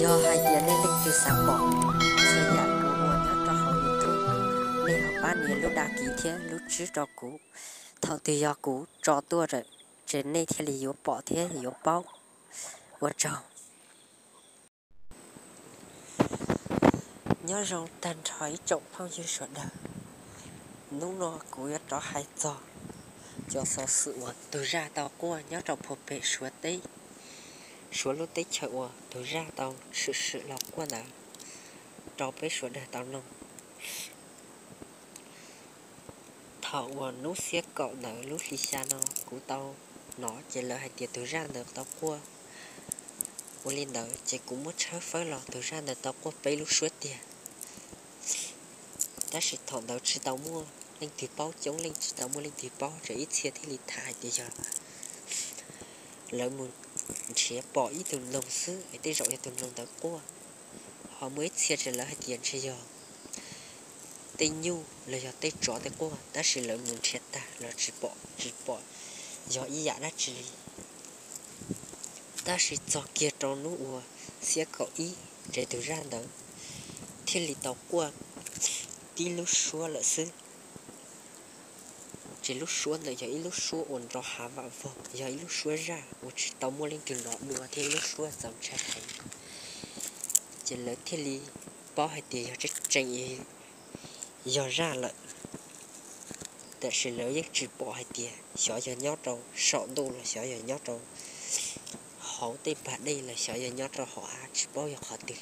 Yog hais tias nej leej twg xav pom txhua yam kuv ua nyob rau hauv YouTube, nej ho pab nias lub đăng ký thiab lub tswb rau kuv. Thaum twg yog kuv tso tuaj lawm ces nej thiaj li yuav pom thiab yuav paub. Ua tsaug. Nyob zoo tag nrho ib tsoom phooj ywg sawv daws. Hnub no kuv yuav rov hais txog cov xov xwm uas tus zaj tau quaj nyob rau puag pem Suav teb, Suav lub teb chaws uas tus zaj tau tshwm sim los quaj ntawd rau peb sawv daws tau mloog. Thaum uas hnub xiab kaum ntawd lub hli xya no kuv tau hnov ces lawv hais tias tus zaj ntawd tau quaj. Ua li ntawd ces kuv muab tshawb fawb los tus zaj ntawd tau quaj peb lub suab tiag. Tab sis thaum ntawd tsis tau muaj leej twg paub, coob leej tsis tau muaj leej twg paub, tsuas ib txhia thiaj li tham hais tias yog lawv mus nrhiav pom ib tug noog xwb es tej zaum yog tus noog ntawd quaj. Ho muaj ib txhia ces lawv hais tias ntshe yog tej nyuj los yog tej tsov tej quaj, tab sis lawv mus nrhiav tag los tsis pom, tsis pom yog ib yam dab tsi li. Tab sis txog kiag rau hnub uas xiab kaum ib ces tus zaj ntawd thiaj li tau quaj tib lub suab lawm xwb. Ces lub suab ntawd yog ib lub suab uas nrov hav vam vog, yog ib lub suab zaj uas tsis tau muaj leej twg hnov dua thiab ib lub suab txaus ntshai heev. Ces lawv thiaj li paub hais tias yog tseeb tseeb yog zaj lawm. Tab sis lawv yeej tsis pom hais tias xyov yog nyob rau saum ntuj los xyov yog nyob rau hauv tej pas dej los xyov yog nyob rau hauv av, tsis paub yog qhov twg.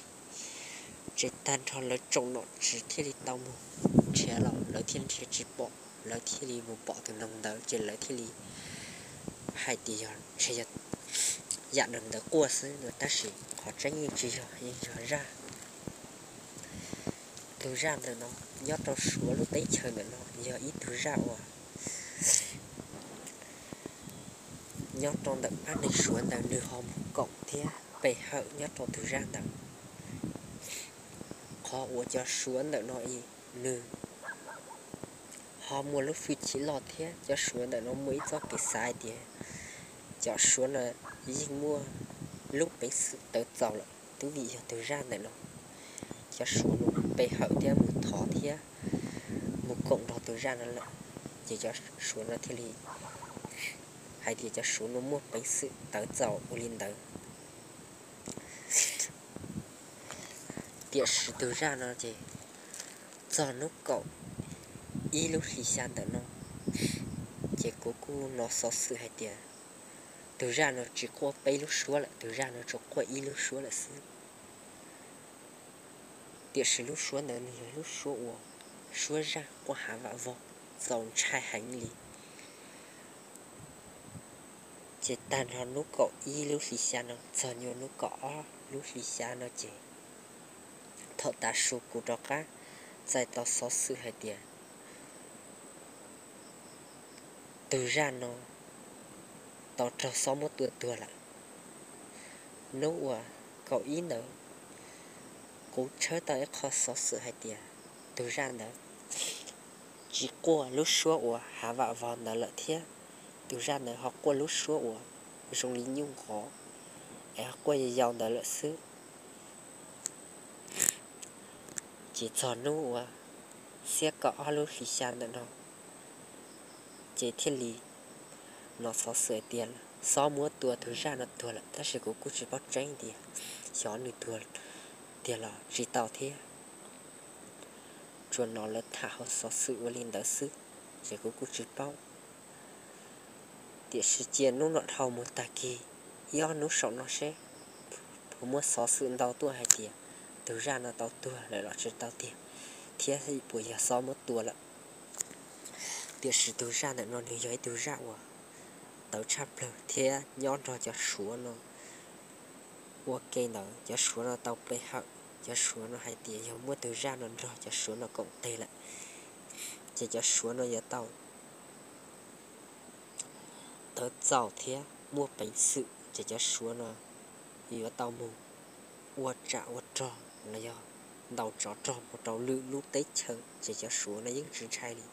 Ces tag nrho lawv tsoom nom tswv thiaj li tau mus nrhiav los lawv thiaj nrhiav tsis pom, lawv thiaj li mus pom tus noog ntawd ces lawv thiaj li hais tias yog ntshe yog yam noog ntawd quaj xwb no, tab sis qhov tseeb yeej tsis yog, yeej yog zaj. Tus zaj ntawm no nyob rau Suav lub teb chaws ntawm no yog ib tug zaj uas nyob rau ntawm pab neeg Suav ntawd nws ho mus koom thiab pe hawm nyob rau tus zaj ntawd. Qhov uas cov Suav ntawm no nws ho muaj lub fwj chim loj thiab cov Suav ntawm no muaj ib txoj kev xav hais tias cov Suav no yeej muaj lub peev xwm tawv txaus lawm, twb vim yog tus zaj ntawm no cov Suav no pe hawm thiab mus thov thiab mus koom nrog tus zaj no lawm, ces cov Suav no thiaj li hais tias cov Suav no muaj peev xwm tawv txaus ua li ntawd. Tiam sis tus zaj no ces txog hnub kaum ib lub hli xya ntawm no, ces kuv kuj hnov xov xwm hais tias tus zaj no tsis quaj peb lub suab lawm, tus zaj no tsuas quaj ib lub suab lawm xwb. Tiam sis lub suab ntawd nws yog lub suab uas suab zaj quaj hav vam vog txaus ntshai heev li. Ces tag nrho hnub kaum ib lub hli xya no txog nyuag hnub kaum ob lub hli xya no ces thaum tav su kuv rov qab txais tau xov xwm hais tias tus zaj no tau raug xob muab tua tuag lawm. Hnub uas kaum ib ntawd kuv tshawb tau ib qho xov xwm hais tias tus zaj ntawd tsis quaj lub suab uas hav vam vog ntawd lawm thiab tus zaj ntawd ho quaj lub suab uas zoo li nyuj nqov es ho quaj yau yau ntawd lawm xwb. Ces txog hnub uas xiab kaum ob lub hli xya ntawm no ces thiaj li hnov xov xwm hais tias xob muab tua tus zaj no tuag lawm, tab sis kuv kuj tsis paub tseeb tias xyov nws tuag tiag los tsis tau thiab. Tsuas hnov lawv tham hauv xov xwm ua li ntawd xwb, ces kuv kuj tsis paub. Tiam sis cia hnub no dhau mus tag kis ib ob hnub saum no seb puas muaj xov xwm ntau tuaj hais tias tus zaj no tau tuag lawm los tsis tau tiag, thiab puas yog xob muab tua lawm. Tiam sis tus zaj ntawm no nws yog ib tug zaj uas tawv tshaj plaws thiab nyob nrog cov Suav no ua ke ntawd, cov Suav no tau pe hawm, cov Suav no hais tias yog muaj tus zaj no nrog cov Suav no koom tes lawm, ces cov Suav no yuav tau tawv txaus thiab muaj peev xwm, ces cov Suav no yuav tau mus ua tsam ua rog los yog ntaus tsov rog mus rau lwm lub teb chaws, ces cov Suav no yeej tsis ntshai li.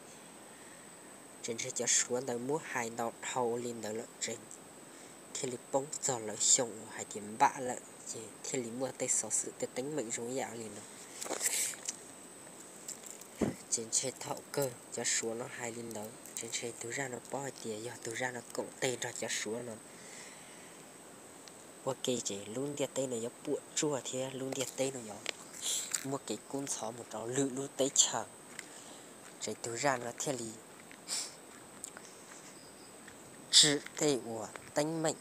Ces ntshe cov Suav ntawd muab hais ntau dhau ua li ntawd lawm, ces thiaj li poob txog lawv xyoo uas hais tias npam lawm, ces thiaj li muaj tej xov xwm tej teeb meem zoo ib yam li no. Ces ntshe thaum kawg cov suav no hais li ntawd ces ntshe tus zaj no paub hais tias yog tus zaj no koom tes nrog cov suav no ua ke ces lub ntiaj teb no yuav puam tsuaj thiab lub ntiaj teb no yuav muaj kev kub ntxhov mus rau lwm lub teb chaws. Ces tus zaj no thiaj li tsim tej uas teeb meem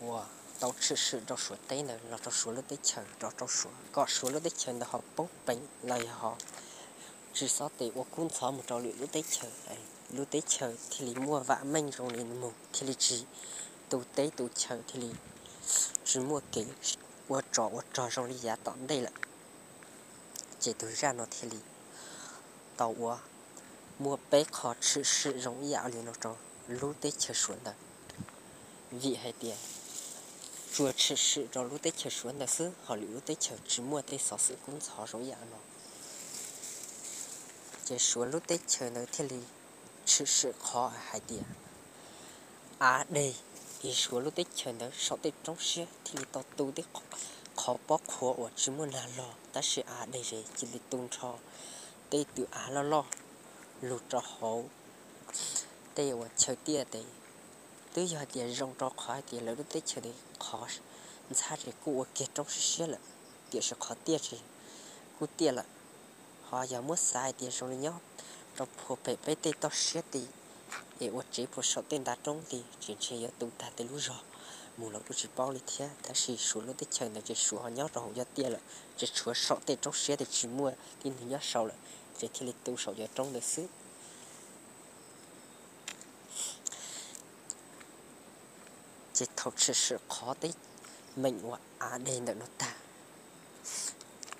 uas tau tshwm sim rau suav teb ntawd los rau suav lub teb chaws, rau rau suav kom suav lub teb chaws ntawd ho poob peev los yog ho tsis xob tes ua kub ntxhov mus rau lwm lub teb chaws, lub teb chaws thiaj li muaj vam meej zoo li mus, thiaj li tsis tu teb tu chaw, thiaj li tsis muaj kev ua tsov ua rog zoo li yav tom ntej lawm. Ces tus zaj no thiaj li tau ua muaj peb qho tshwm sim zoo ib yam li no rau lub teb chaws suav ntawd. Vim hais tias tsuas tshwm sim rau lub teb chaws suav ntawd xwb, ho lwm lub teb chaws tsis muaj tej xov xwm kub ntxhov zoo ib yam no. Ces suav lub teb chaws ntawd thiaj li tshwm sim qhov hais tias av deg, es suav lub teb chaws ntawd saum tej roob siab thiaj li tau tu tej qhov pob qhuav uas tsis muaj nag log, tab sis av deg ces cia li tu nrho tej tw av loj loj lug rau hauv tej uas chaw tiaj tes. Twb yog hais tias zoo rau qhov hais tias lawv lub teb chaws tes qhov ntxhab ces kuj ua kiag roob siab siab lawm, tiam sis qhov tiaj ces kuj tiaj lawm. Ho yog muab xav hais tias zoo li nyob rau puag pem peb tej toj siab tes es ua tsev puag saum tej ntav roob tes ces ntshe yuav tu tag tej lub zog mus los kuj tsis paub li thiab. Tab sis suav lub teb chaws ntawd ces suav ho nyob rau hauv cov tiaj lawm, ces tshuav saum tej roob siab tes tsis muaj tib neeg nyob saud lawm, ces thiaj li tu saum cov roob ntawd xwb. Ces thaum tshwm sim qhov teeb meem uas av deg ntawm no tag,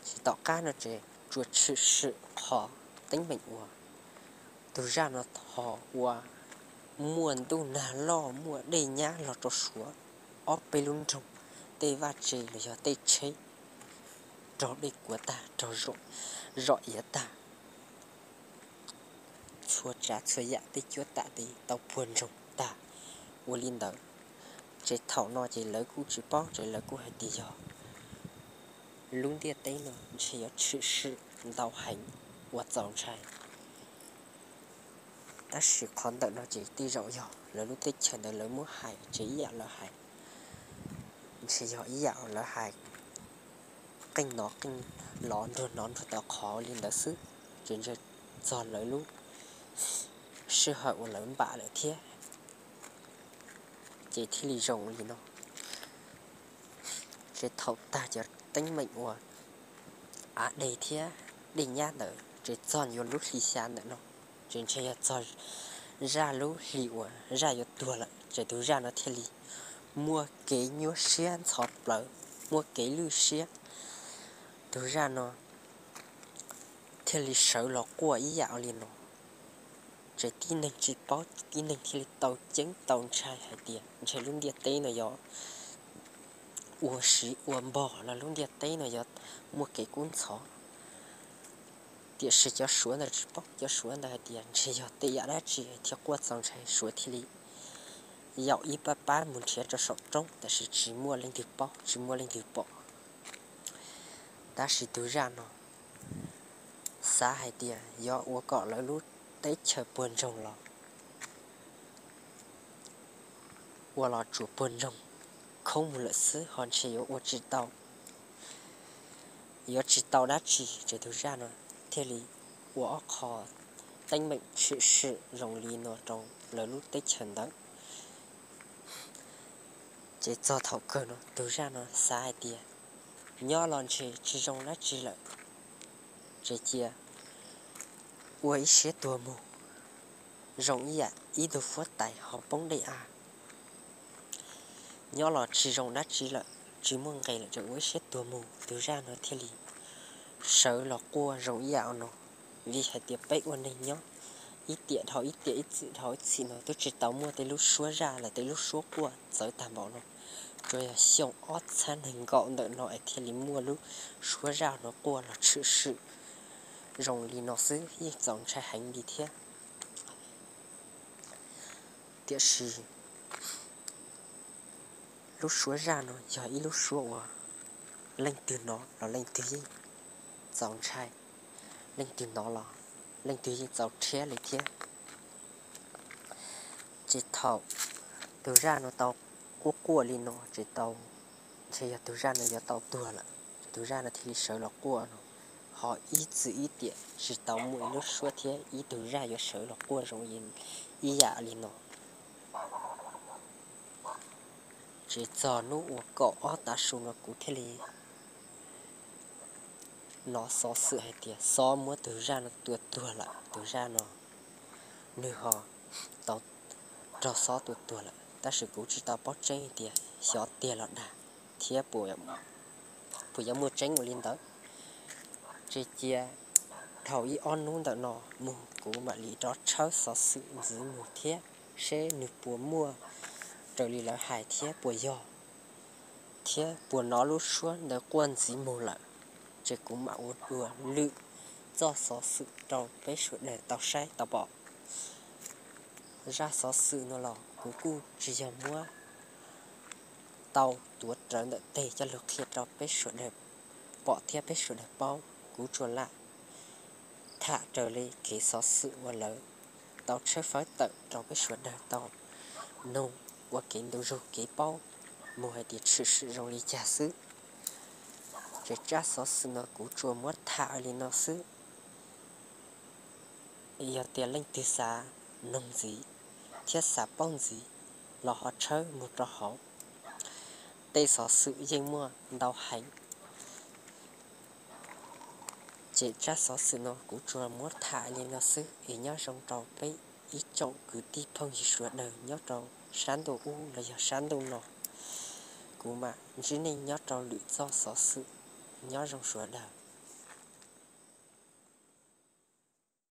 ces tom qab no ces tsuas tshwm sim qhov teeb meem uas tus zaj no ho ua muaj ntuj nag loj muaj dej nyab los rau suav ob peb lub nroog, tej vaj tse los yog tej tsheb raug dej kuav tag, raug zom iav tag, txhua tsav txhua yam tej cuab tam tes tau puag ntsoog tag. Ua li ntawd, ces thaum no ces lawv kuj tsis paub, ces lawv kuj hais tias yog lub ntiaj teb no ntshe yuav tshwm sim ntau heev ua txaus ntshai. Tab sis qhov ntawm no ces tej zaum yog lawv lub teb chaws ntawd lawv muab hais ces ib yam lawv hais, ntshe yog ib yam lawv hais qeej no qeej los nruag no nruag tau qhov li ntawd xwb, ces ntshe txog lawv lub sij hawm uas lawv npam lawm thiab, ces thiaj li zoo li no. Ces thaum tag cov teeb meem uas av deg thiab dej nyab ntawd ces txog yuav lub hli xya ntawm no, ces ntshe yog txog zaj lub hli uas zaj yuav tuag lawm, ces tus zaj no thiaj li muaj kev nyuaj siab ntxhov plawv, muaj kev lwj siab. Tus zaj no thiaj li sawv los quaj ib yam li no. Ces tib neeg tsis paub tib neeg thiaj li tau ceeb tau ntshai hais tias ntshe lub ntiaj teb no yuav ua siv ua npog los lub ntiaj teb no yuav muaj kev kub ntxhov. Tiam sis cov suav ntawd tsis paub, cov suav ntawd hais tias ntshe yog tej yam dab tsi thiaj quaj txaus ntshai, suav thiaj li yaum ib pab pab mus nrhiav rau saum roob, tab sis tsis muaj leej twg paub tsis muaj leej twg pom. Tab sis tus zaj no xav hais tias yuav ua kom lawv lub teb chaws puag ntsoog los ua los tsuas puag ntsoog khoob mus lawm xwb, ho ntshe yuav ua tsis tau, yuav tsis tau dab tsi. Ces tus zaj no thiaj li ua ob qho teeb meem tshwm sim zoo li no rau lawv lub teb chaws ntawd. Ces txog thaum kawg no tus zaj no xav hais tias nyob los ntshe tsis zoo dab tsi lawm, ces cia ua ib siab tuag mus, zoo ib yam ib tug huab tais ho poob dej av. Nyob los tsis zoo dab tsi lawm, tsis muaj nqe lawm, ces ua ib siab tuag mus. Tus zaj no thiaj li sawv los quaj zoo ib yam no, vim hais tias peb ua neeg nyob ib tiam dhau ib tiam, ib txhim dhau ib txhim no twb tsis tau muaj tej lub suab zaj los tej lub suab quaj txawv tag npaum no. Tsuas yog xyoo ob txhiab nees nkaum ntawm no es thiaj li muaj lub suab zaj no quaj los tshwm sim zoo li no xwb, yeej txaus ntshai heev li thiab. Tiam sis lub suab zaj no yog ib lub suab uas leej twg hnov los leej twg yeej txaus ntshai, leej twg hnov los leej twg yeej txaus rhiab li thiab. Ces thaum tus zaj no tau quaj quaj li no ces tau, ntshe yog tus zaj no yuav tau tuag lawm ces tus zaj no thiaj li sawv los quaj no. Ho ib txwm ib tiam tsis tau muaj ib lub suab thiab ib tug zaj yuav sawv los quaj zoo ib yam li no. Ces txog hnub uas kaum ob tav su no kuv thiaj li hnov xov xwm hais tias Xob muab tus zaj no tua tuag lawm. Tus zaj no nws ho tau raug Xob tua tuag lawm, tab sis kuv tsis tau paub tseeb tias xyov tiag los dag thiab puas yuav muaj tseeb ua li ntawd. Ces cia dhau ib ob hnub ntawm no mus kuv mam li rov tshawb xov xwm ntxiv mus thiab seb nws puas muaj raws li lawv hais thiab puas yog, thiab puas hnov lub suab ntawd quaj ntxiv mus lawm. Ces kuv mam ua dua lwm txoj xov xwm rau peb sawv daws tau saib tau pom. Zaj xov xwm no los kuv kuj tsis yog muab tau tuav rawv ntawm teg coj lug qhia rau peb sawv daws pom thiab peb sawv daws paub. Kuv tsuas lam tham raws li kev xov xwm uas lawv tau tshawb fawb tawm rau peb sawv daws tau noog ua kev ntu zug kev paub mus hais tias tshwm sim zoo li cas xwb. Ces tsab xov xwm no kuv tsuas muab tham li no xwb. Yog tias leej twg xav noog ntxiv thiab xav paub ntxiv los ho tshawb mus rau hauv, tej xov xwm yeej muaj ntau heev. Ces tsab xov xwm no kuv tsuas muab tham li no xwb es nyob zoo rau peb ib tsoom kwv tij phooj ywg sawv daws nyob rau sab ntuj ub los yog sab ntuj no. Kuv mam ntsib nej nyob rau lwm txoj xov xwm, nyob zoo sawv daws.